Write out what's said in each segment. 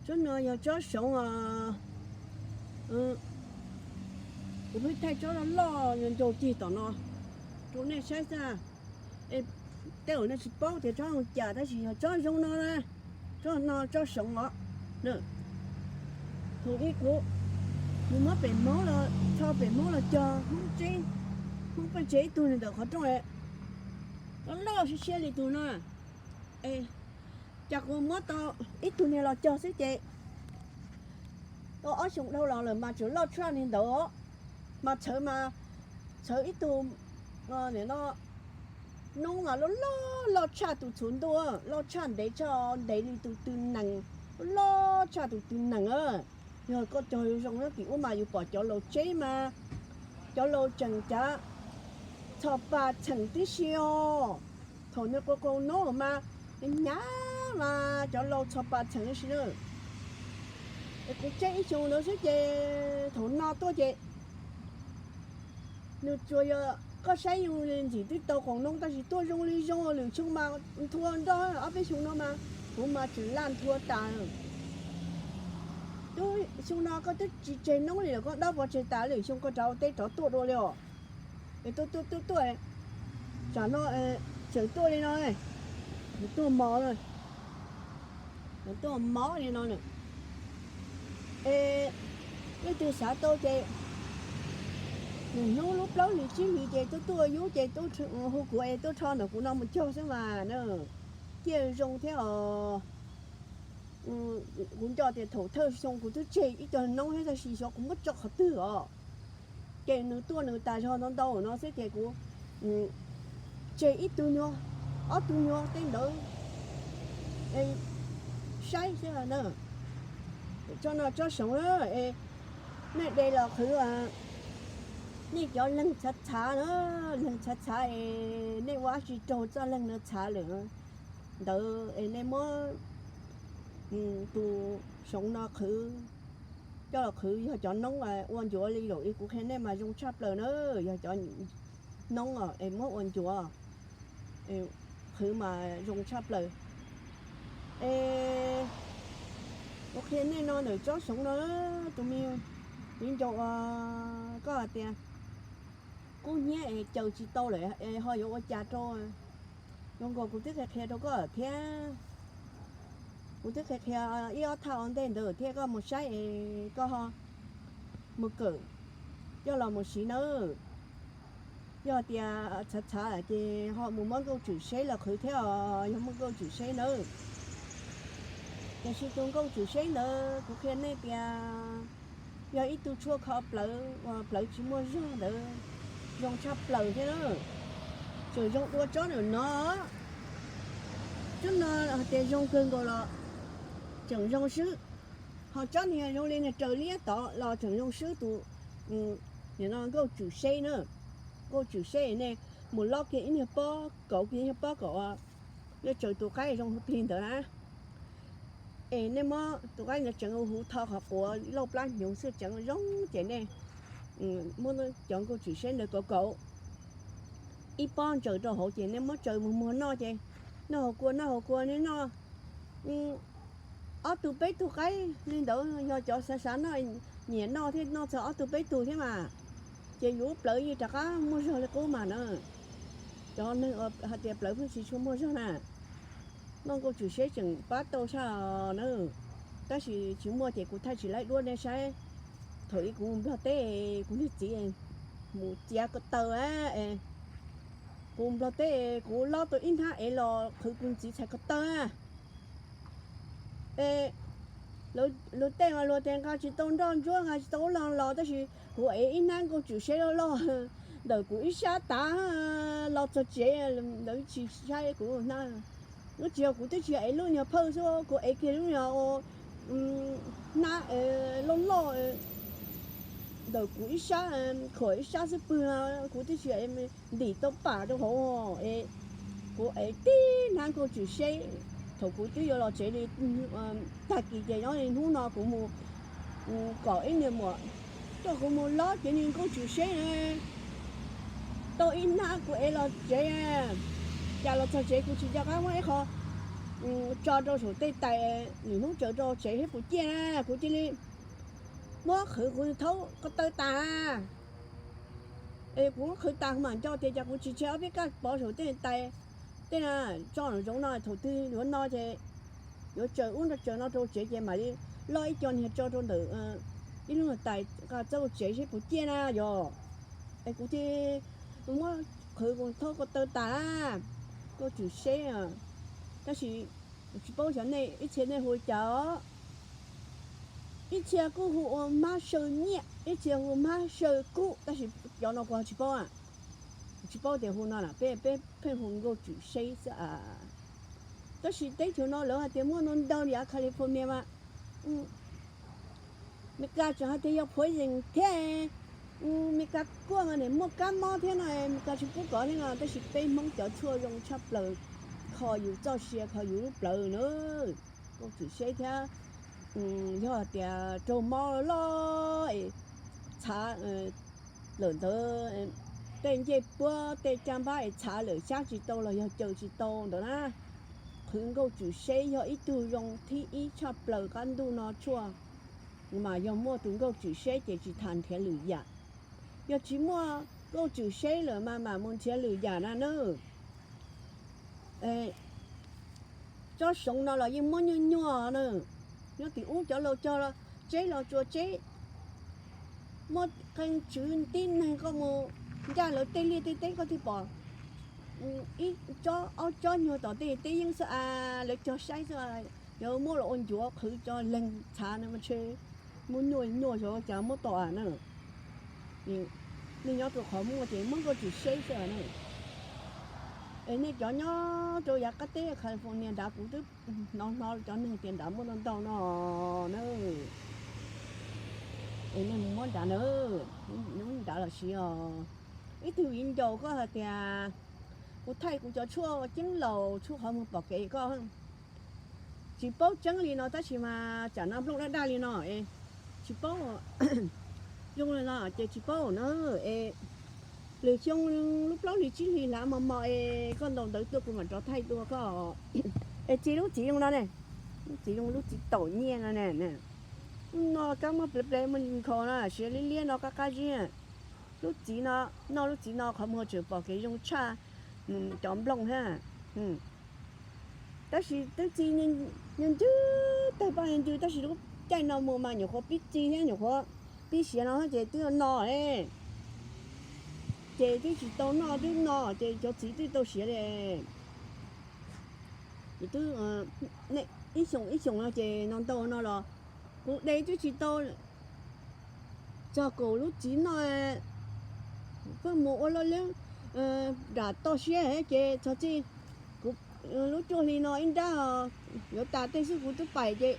Tsob no yog tsob soov os. Kuv pheej thaij tsob loj loj ncaus cig tom no rau nej saib xwb. Tej zaum nej tsis paub tias tsob zoo cas tab sis yog tsob zoo no na, tsob no tsob soov os. Thaum ub kuv mus muab pem Hmoob los, tho pem Hmoob los cog, Hmoob tsev, Hmoob pej tsev ib tug ntawm qhov rooj loj loj siab siab li tus no. Cas kuv muab tau ib tug niag los cog xwb ces tau ob xyoo dhau los lawm mas tseem loj tshaj li ntawd, mas txhawv mas txhawv ib tug no noob mas loj loj, loj tshaj tus txhuv ntuj, loj tshaj ntev tshaj, ntev li tus tw nees, loj tshaj tus tw nees. Yog koj cog zoo zoo tim ub mas yus pom cov laus tsev mas cov laus tseem cav txhos pas txheem tib si os. Thaum nws qau qau noob mas hnyav mas cov laus txhos pas txheem tib si na. Es kuv tseg ib xyoo ntawd xwb ces thaum no tuaj ces nws tsuas yog koj saib zoo li ntxim twb tau qoom noob tab sis tuaj zoo li zoo, lwm xyoo mas nthua nroj, ob peb xyoo no mas kuv mas tseem laj nthua tas. Twb xyoo no koj twb tsis tseg noob li lawm, koj dob pov tseg tas, lwm xyoo koj rov ua teb rov tuaj dua li os. Es tuaj tuaj tuaj tuaj, tsam no tseem tuaj li no, tuaj mos, tuaj mos li no. Es leej twg xav tau ces nws hnub lub plaub hlis tsib hlis ces tuaj tuaj yub ces hu kuv es tuaj rho ntawm kuv no mus cog xwb mas na. Ciaj zoo thiab os. Kuv nco tias thaum thawj xyoo kuv twb tseg ib co noob thiab tab sis xyov kuv muab tso qhov twg os. Ces nws tuaj nws tas zog ntau ntau no xwb ces kuv tseg ib tug nyuag, ob tug nyuag tej ntawd saib xwb na. Tsob no tsob soov na, es nej de los qhwv, nej cov leeg txhav txhav na, leeg txhav txhav es nej ua dab tsi raug txoj leeg no txhav lawm ntawd es nej muab tus soov no qhwv, coj los qhwv yog cov noob ua ncuav li lawm es kuv qhia nej mas zoo tshaj plaws na, yog cov noob es muab ua ncuav qhwv mas zoo tshaj plaws. Es kuv qhia nej no ntawm tsob soov no, tus me viv ncaus, koj hais tias kub hnyiab es caws tsis tau lawm es ho yuav ua cas rau? Zoo nkaus kuv twb qhia qhia rau koj thiab, kuv twb qhia qhia ib ob thaj ua ntej ntawd thiab, koj mus saib es koj ho mus kawm coj los mus siv nawb. Yog tias txhav txhav ces ho mus muab nkauj tswm seb los qhwv thiab os, yog muaj nkauj tswm seb nawb. Tiam sis tus nkauj tswm seb ntawd kuv qhia nej tias yog ib tug tshuaj kho plawv uas plawv tsis muaj zog ntawd, zoo tshaj plaws thiab na. Tseem zoo dua tsob ntawm no, tsob no hais tias zoo kawg nkaus los tseem zoo swb. Ho tsob niag zoo li niag raws liab tod los tseem zoo swb tus, nim no nkauj tswm seb na. Nkauj tswm seb nej mus lob kiag ib niag pob kauv kiag niag pob kauv, nej tsaws tus qaib zoo plig ntawd na. Es nej muab tus qaib ntawd tseev huv tho qhov quav lauj plab hnyuv xwb tseev zoo ces nej muab cov nkauj tswm seb ntawd kauv kauv ib pob ntsaws rau hauv ces nej muab tsaws mus muag noj ces noj hauv kua noj hauv kua nej noj ob tug peb tug qaib li ntawd, yog cov xav xav noj nyiam noj thiaj noj txog ob tug peb tug thiab mas, ces yus lub plawv yeej rov qab muaj zog li qub mas na. Cov neeg hais tias plawv pheej tsis tshua muaj zog na, noj nkauj tswm seb tseem pab tau tshaj na. Tab sis tsis muaj ces kuv thaij tsis laib duab nej saib. Thaum ub kuv mus Nplog teb, kuv niag txiv mus txiav ko taw, kuv Nplog teb kuv lob tau ib hnab ev los qhwv kuv txiv txhais ko taw. Es luag tej mas luag tias nqa tsis tau nroj ntsuab nqa tsis tau ub lo los tab sis kuv ev ib hnab nkauj tswm seb loj loj ntawm kuv ib sab tav los txog tsev, lawv tsis saib kuv hnab. Lub tsis yog kuv twb tsis yog ev lub nyuag phawj xwb, kuv ev kiag lub nyuag hnab loj loj ntawm kuv ib sab, khuam ib sab xwb pwg, kuv twb tsis ntim tau pam rau hauv es kuv ev tib hnab nkauj tswm seb. Thaum kuv twb yuav los tsev li tag kis ces nyob li hnub no kuv mus kom ib niag muam coj kuv mus lob cev niag nkauj tswm seb na. Tau ib hnab kuv ev los tsev, cas los txog tsev kuv tsis nco qab muab ib qho tso rau saum tej tais, nws hnub tsaws rau tsev seb puas ciaj na, kuv cia li muab qhwv kuv thaub ko taw tas. Es kuv muab qhwv tas kuv mam nco tias cas kuv tsis tseg ob peb kab pov saum tej tais. Tej no tso zoov no thaum twg yuav no ces yuav tsaws ub nrog tsaws no rau tsev ces mam li loj ib co niag tso rau ntawm ib lub niag tais nqa txog tsev seb puas ciaj na yog. Es kuv thiaj muab qhwv kuv thaub ko taw tas, Nkauj Tswm Seb. Tab sis tsis paub xyov nej ib txhia nej hu li cas os. Ib txhia kuj hu ua Hmab Saw Nyiaj, ib txhia hu ua Hmab Saw Kub, tab sis cov no kuv tsis paub, tsis paub tias hu no na, peb pheej hu Nkauj Tswm Seb xwb. Tab sis teb chaws no lawv hais tias muaj ntau ntau li yav California mas, Meskas tseem hais tias yog phuav yees thiab, Meskas kuaj mas nim muaj kab mob thiab no, Meskas tsis pub kov thiab no, tab sis peb Hmoob cov tshuaj zoo tshaj plaws, kho yus txoj sia kho yus lub plawv na. Nkauj Tswm Seb thiab, yog tias raug mob loj es txhav lawm ntawd, tej ncej puab tej caj npab es txhav lawm xyab tsis tau los yog caws tsis tau ntawd na, qhwv Nkauj Tswm Seb yog ib tug zoo thib ib tshaj plaws qab ntuj no tshuaj. Mas yog muaj tus Nkauj Tswm Seb ces tsis tas nrhiav lwm yam. Yog tsis muaj Nkauj Tswm Seb lawm mas mam mus nrhiav lwm yam na nawb. Tsob soov no los yeej muab nyuaj nyuaj na. Nyob tim ub cov laus cog tseb los tsuas tseb, muaj qee tswv tib neeg koj mus ncaj lawv tej liaj tej teb koj thiaj pom ib tsob ob tsob nyuag tom tej teb yeeb xwb a, lawv cog saib xwb, yog muab los ua ncuav qhwv cov leeg txhav no mas ntshe muab nyuaj nyuaj xyov cas muab tom na. Nej nyob rau qhov muaj ces muab Nkauj Tswm Seb xwb na. Es nej cov nyob rau yav qab teb California nrad kuv twb hnov hnov cov neeg tias nrad muaj ntau ntau no na. Es nej mus muab nrad na, nrad los siv os. Ib tug viv ncaus koj hais tias kuv thaij kuv cov tshuaj ceeb laus tshuaj qhov muag pom kev koj tsis paub tseeb li no tab sis mas tsam no nplooj daj daj li no es tsis paub zoo li no ces tsis paub na. Es lwm xyoo lub plaub hlis tsib hlis hlav mos mos es koj ntaus ntawv tuaj kuv mam rov thaij dua koj. Es txiv lub txiv zoo no ne, lub txiv zoo lub txiv taum nyiaj no ne, no kab muab ple ple muaj nkhaus no siav liab liab no qab qab zib. Lub txiv no, noj lub txiv no qhov muag tseem pom kev zoo tshaj cov nplooj thiab. Tab sis twb txi ncw ncw, tawg paj ncw ncw tab sis lub caij no mus mas nyuam qhuav pib txi thiab nyuam qhuav pib siav no ces twb no, ces twb tsis tau noj twb no ces cov txiv twb tau siav li. Twb ib xyoos ib xyoos no ces no ntau no los kuv de twb tsis tau txog kaum lub txiv noj, pheej mus ua loj liab nram toj siab ces txog txij kuv lub cuaj hli no ib nrab yuav tas tej xwb kuv twb pais ces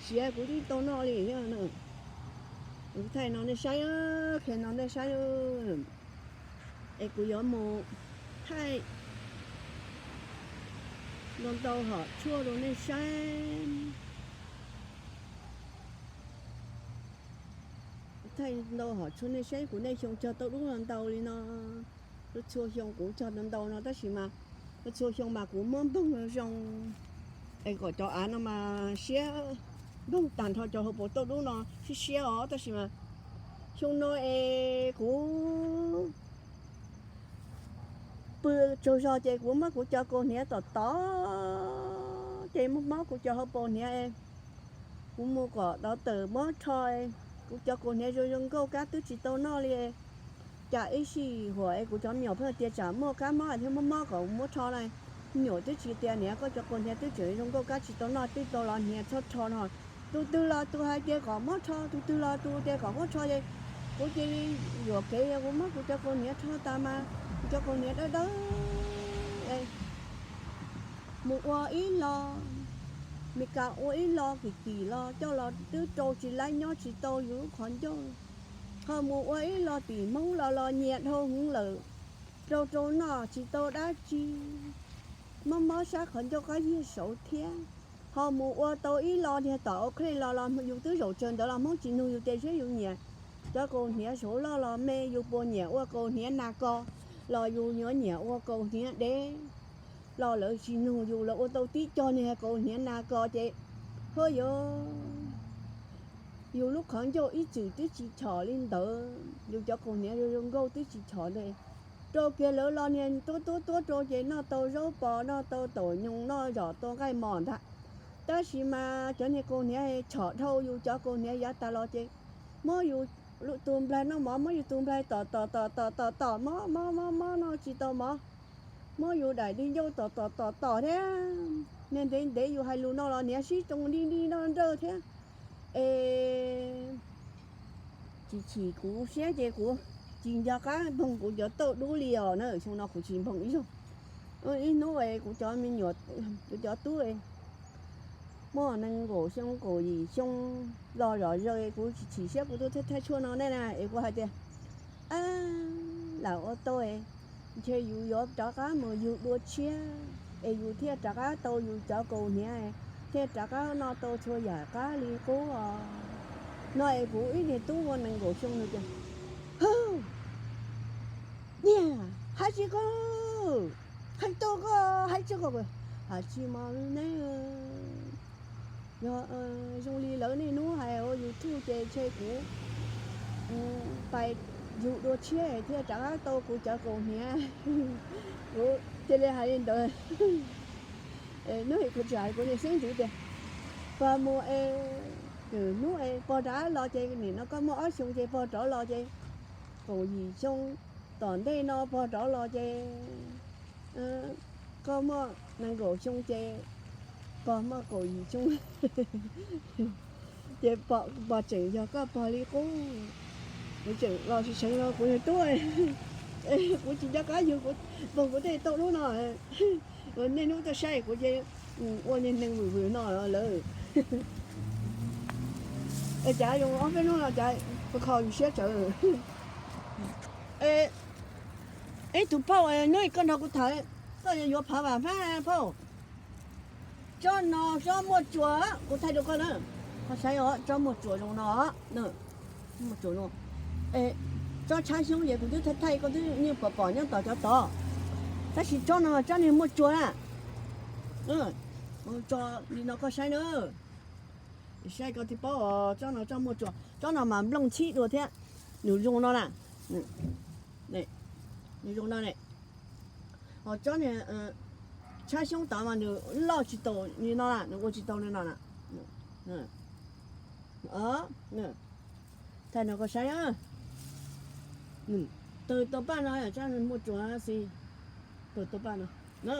siav kuv twb tau noj li thiab. Kuv thaij no nej saib, qhia no nej saib, es kuv yuav mus thaij ntau ntau hom tshuaj rau nej saib. Thaij ntau hom tshuaj nej saib kuv nej xyoo cog tau dub los ntau li no. Txhua xyoo kuv cog ntau ntau no tab sis mas txhua xyoo mas kuv muab npoog zoo es kom cov av no mas siab npoog tag nrho cov hauv paus tauj dub no siab siab os tab sis mas xyoo no es kuv pw tsaug zog ces kuv muab kuv cov kaus hniav tom tod ces muab mob kuv cov hauv paus hniav. Kuv mus kom tod tawm muab rho, kuv cov kaus hniav zoo zoo nkauj kab twb tsis tau noj li. Cas ib sij huam es kuv cov me nyuam pheej tias tsam muaj kab mob thiab muab mob kom muab rho na. Me nyuam twb tsis tias niam koj cov kaus hniav twb tseem zoo nkauj kab tsis tau noj twb tau los hniav txhob rho no. Tus twg los tus hais tias kom muab rho, tus twg los tus tias kom muab rho es kuv cia li yuam kev kuv muab kuv cov kaus hniav rho tas mas kuv cov kaus hniav dawb dawb mus ua ib lo, Meskas ua ib lo kim kim los coj los twb rau tsis laib nyob tsis tau yus lub qhov ncauj. Ho mus ua ib lo tim Hmoob los los nyias dhau hwv lawm, rau rau noj tsis tau dab tsi, mob mob sab qhov ncauj qab yiag saud thiab. Ho mus ua tau ib lo niag tom Oakland los los yus twb zaum tsaws ntawd los Hmoob tsis nug yus tias seb yus nyiam cov kaus hniav saud loj los me, yus puas nyiam ua kaus hniav nas kos los yus yuav nyiam ua kaus hniav dev. los lawv tsis nug yus, lawv ua tau tib co niag kaus hniav nas ko ces, hov yuav, yus lub qhov ncauj ib txwm twb tsis chom li ntawd, yus cov kaus hniav zoo zoo nkauj twb tsis chom ntag. Rau kiag lawv los niag tuab tuab tuab rau ces noj tau zaub pos, noj tau taum nyoos, noj zom tau nqaij mos ntag. Tab sis mas cov niag kaus hniav chom dhau yus cov kaus hniav yav tas los ces muab yus tus nplaig noj mov, muab yus tus nplaig tom tom tom tom tom tom mob mob mob mob noj tsis tau mov, muab yus daim di ncauj tom tom tom tom thiab. Niag ntev ntev yus hais lus no los hniav sib tsoo li li nrog nrawj thiab. Es tsis chim kuv siab ces kuv tsis nco qab npoog kuv cov tauj dub li os na, xyoo no kuv tsis npoog ib zaug. Ib hnub es kuv cov me nyuam, kuv cov tub muaj nees nkaum xyoo kaum yim xyoo los zom zaws, kuv tsis chim siab kuv tuaj thaij tshuaj no nej na es kuv hais tias, a, lam ua tau, ntshe yus yuav rov qab mus yug dua tshiab es yus thiaj rov qab tau yus cov kaus hniav, thiaj rov qab noj tau txhua yam qab li qub os. No es kuv ib niag tub ua nees nkaum xyoo nws tias, hwj, niag hais tsis koj, hais tau koj hais tsis koj, hais tsis mos ne. Yog zoo li lawv niaj hnub hais ua YouTube ces ntshe kuv pais yug dua tshiab thiaj rov qab tau kuv cov kaus hniav. Kuv cia li hais li ntawd. Hnub kuv tsis hais kuv niag xeeb ntxwv tias, pog mus es, hnub es pog rov qab los ces nim no koj muaj ob xyoo ces pog rov los ces kaum yim xyoo, tom ntej no pog rov los ces koj muaj nees nkaum xyoo ces pog muaj kaum yim xyoo. Ces pog tseem yog koj pog li qub. Kuv tseem los tsis seev los kuv yog tub, kuv tsis nco qab yug, kuv npoog kuv tej tauj dub no. Niaj hnub tuaj saib kuv ces ua niag neeg vwm vwm no lawm. Cas zoo ob peb hnub no cas kho yus siab tsawv. Ib tug phauj, hnub koj nrog kuv tham, koj yuav yuav phav vam hmab phauj. Tsob no tsob muaj tsuas, kuv thaij rau koj na. Koj saib os, tsob muaj tsuas zoo no, muaj tsuas zoo. Tsob tshab xyoob ces kuv twb thaij thaij koj twb yeej pom pom nyob tom cov tod. Tab sis tsob no tsob niag muaj tsuas na. Tso li no koj saib na. Saib koj thiaj paub os, tsob no tsob muaj tsuas, tsob no mas nplooj txhib dua thiab. Nws zoo no na. Nws zoo no ne. Ho tsob niag tshab xyoob tod mas nws loj tsis taus li no na, nws ua tsis tau li no na. Thaij no koj saib. Tawg tau paj no, tsob muaj tsuas xi. Tawg tau paj no.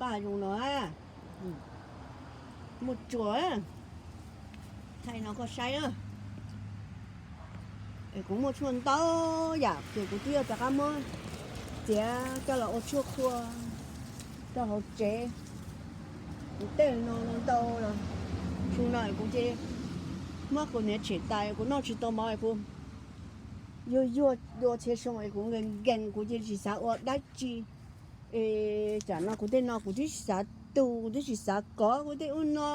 Paj zoo no. Muaj tsuas. Thaij no koj saib. Es kuv muaj tshuaj ntau yam ces kuv twb yuav rov qab muab txiav coj los ua tshuaj qhua rau hauv tsev. Kuv tej no ntau los, xyoo no kuv ces muab kuv niam tshem tas kuv noj tsis tau mov kuv yuag yuag dua txhia xyoo es kuv nkees nkees kuv ces tsis xav ua dab tsi. Es tsam no kuv tej no kuv twb tsis xav tu, kuv twb tsis xav kov kuv tej ub no.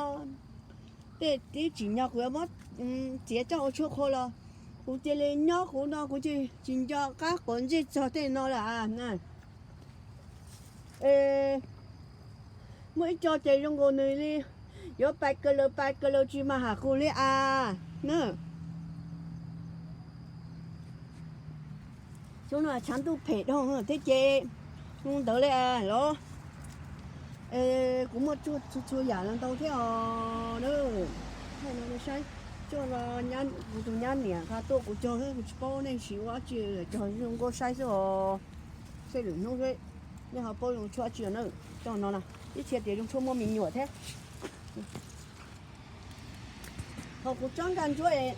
Tej twb tsim nyog kuv yuav muab txiav coj ua tshuaj qhua los kuv cia li nyob kuv no kuv ces tsis nco qab quav ntsej txog tej no lawm. Es muaj ib co ces zoo nkaus nws li yuav pais kaw lawm pais kaw lawm tsis mas ham qus li as na. Xyoo no tshav ntuj phem dhau thiab ces zoo ntawd li los. Kuv muaj tsuaj txhua txhua yam los ntau thiab os. Thaij no saib, tsuaj no kuv tus nyab niam nqa tuaj kuv cog xwb kuv tsis paub nej siv ua dab tsi, cog zoo nkauj saib xwb os. Seb lwm hnub nej ho paub zoo tshuaj dab tsi na. Coj no na, ib txhia tias zoo tshuaj muaj me nyuam thiab. Haus kuv tsob nkaj ntsuab es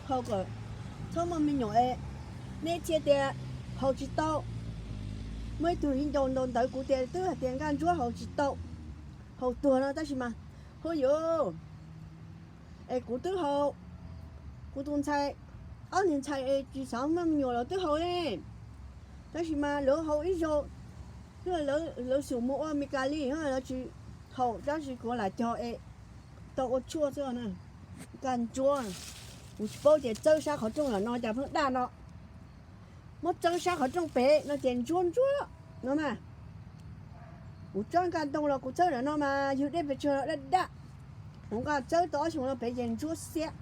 haus kom txhob muaj me nyuam es, nej txhia tias haus tsis tau. Muaj ib tug viv ncaus ntaus ntawv kuv tias twb hais tias nkaj ntsuab haus tsis tau, haus tuag no tab sis mas, hu yuv, es kuv twb haus, kuv tus ntxhais, ob niag ntxhais es tsis xav muaj me nyuam los twb haus li. Tab sis mas lawv haus ib zaug, lawv xub mus ua Meskas li, lawv tsis haus tab sis kuv lam cog es tau ua tshuaj xwb. Nkaj ntsuab, kuv tsis paub ces txawb sab qhov rooj los no cas pheej daj no. Muab txawb sab qhov rooj pem no ces ntsuab ntsuab no na. Kuv txawb nqaj ntoo los kuv txawb ntawm no mas yug dej pes tsawg los daj daj. Kuv nqa txawb tau ob xyoos no pem ces ntsuab xiab.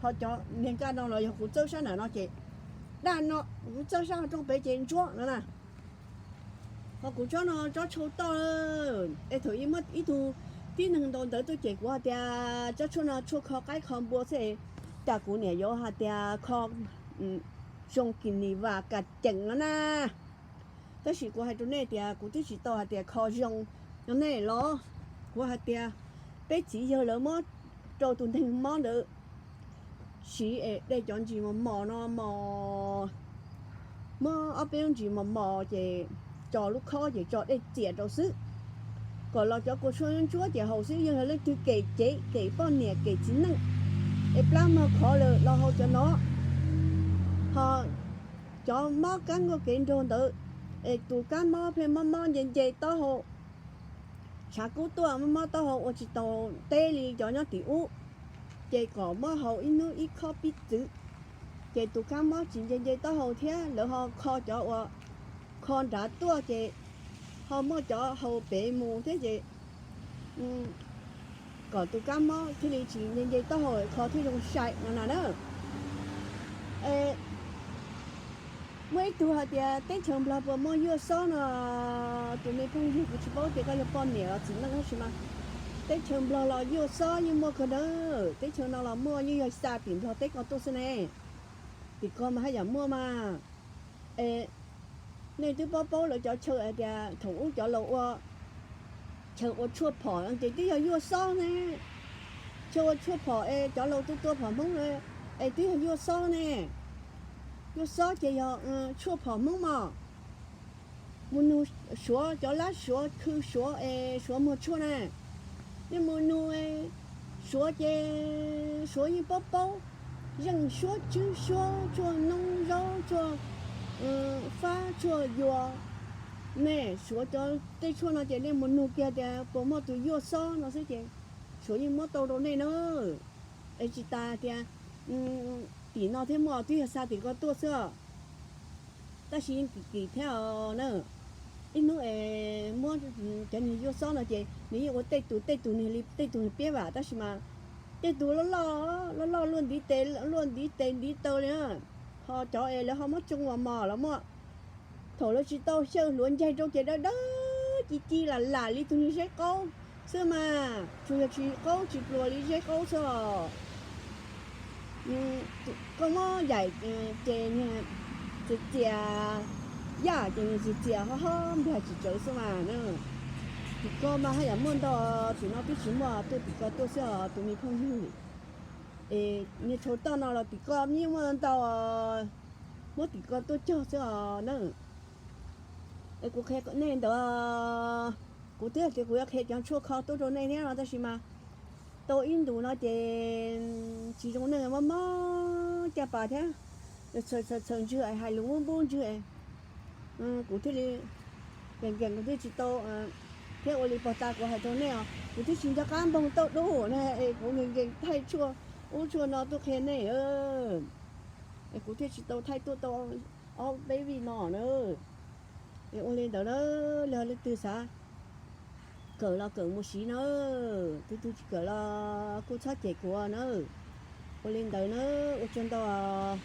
Ho cov niag nqaj no los yog kuv txawb sab nram no ces daj no, kuv txawb sab qhov rooj pem ces ntsuab no na. Ho kuv tsob no tsob tshau toj, es thaum ub muaj ib tug tib neeg ntaus ntawv tuaj cem kuv hais tias tsob tshuaj no tshuaj kho qaib kho npua xwb, cas kuv niam yuav hais tias kho zoo kis nis vas kas ceem no na. Tab sis kuv hais rau nej tias kuv twb tsis tau hais tias kho zoo no nej los, kuv hais tias peb txiv yawg lawv muab rau tus neeg mob ntawd siv es de cov ntsis mos mos no mos, muab ob peb lub ntsis mos mos ces tso lub khob ces tso dej txias rau xwb, kom los cov kua tshuaj ntsuab ces haus xwb, yog leej twg kem cev kem poj niam kem txiv neej es plab mog khov lawm los haus cov no. Ho cov mob kab nkauj kev nraug ntawd es tus kab mob pheej mob mob nce nce taub hau, tshav kub tuaj mob mob taub hau ua tsis tau teb li cov nyob tim ub, ces kom muab haus ib hnub ib khob pib txwv, ces tus kab mob tsis nce nce taub hau thiab lawv ho kho cov uas kho nrad tuaj ces ho muaj cov haus pem mus thiab ces kom tus kab mob thiaj li tsis nce nce taub hau kho thiaj zoo sai no na na. Muaj ib tug hais tias teb chaws Nplog puas muaj yuaj xob no, tus me phooj ywg kuv tsis paub tias koj yog poj niam los txiv neej tab sis mas teb chaws Nplog los yuaj xob yeej muaj kawg na. Teb chaws no los muaj, yeej yog xa tim Nplog teb ko tuaj xwb ne. Tim ko mas haj yam muaj mas. Es nej twb paub paub lawv cov chaw hais tias thaum ub cov laus ua chaw ua tshuaj phom ces twb yog yuaj xob ne. Chaw ua tshuaj phom es cov laus tua tua phom Hmoob es twb yog yuaj xob ne. Yuaj xob ces yog tshuaj phom Hmoob mos. Mus nug suav cov lab suav khw suav es suav muag tshuaj na. Nej mus nug suav ces suav yeej paub paub, zeej suab tswb suab, tshuaj noob zaub, tshuaj fab, tshuaj yuas. Nej suav cov tej tshuaj no ces nej mus nug kiag tias puas muaj tus yuaj xob no xwb ces suav yeej muab tau rau nej na. Es tsis tas tias tim no thiab muaj, twb yog xa tim ko tuaj xwb os. Tab sis yeej kim kim thiab os na. Ib hnub es muab cov niag yuaj xob no ces nws yeej ua tej tus tej tus niag li tej tus piab vam tab sis mas tej tus loj loj, loj loj luaj ntiv tes, luaj ntiv tes ntiv taw li na. Ho cov es lawv ho muab tsoo mos mos los muaj. Thaum lawv tsis tau xyaw hluav ncaig rau ces dawb dawb ci ci lam lam li tus niag zeb qaub xwb mas, tsuas yog tsis qaub tsis pluas li zeb qaub xwb os. Koj muab yaim ces txias txias, yaj ces txias txias ho ho nplag tsis tsawv xwb mas. Tim ko mas haj yam muaj ntau, tim no twb tsis muaj, tuaj tim ko tuaj xwb os tus me phooj ywg. Es niag tshau toj no los tim ko yeej muaj ntau, muab tim ko tuaj cog xwb os na. Es kuv qhia nej ntawd, kuv twb tias kuv yuav qhia cov tshuaj kho tuaj rau nej thiab no tab sis mas tau ib ntus no ces tsis zoo neej, mob mob caj pas thiab, txhaws txhaws ntswg, hais lus npub npub ntswg, kuv thiaj li nkees nkees kuv thiaj tsis tau thiab ua li pog tas kuv hais rau nej os, kuv twb tsis nco qab npoog tau dub na es kuv nkees nkees thaij tshuaj ub tshuaj no tuaj qhia nej, es kuv thiaj tsis tau thaij tuaj tau ob peb vij no na. Es ua li ntawd na, yog leej twg xav kawm los kawm mus siv na, tus twg tsis kawm los kuj txhob cem kuv na. Ua li ntawd na, ua tsaug ntau.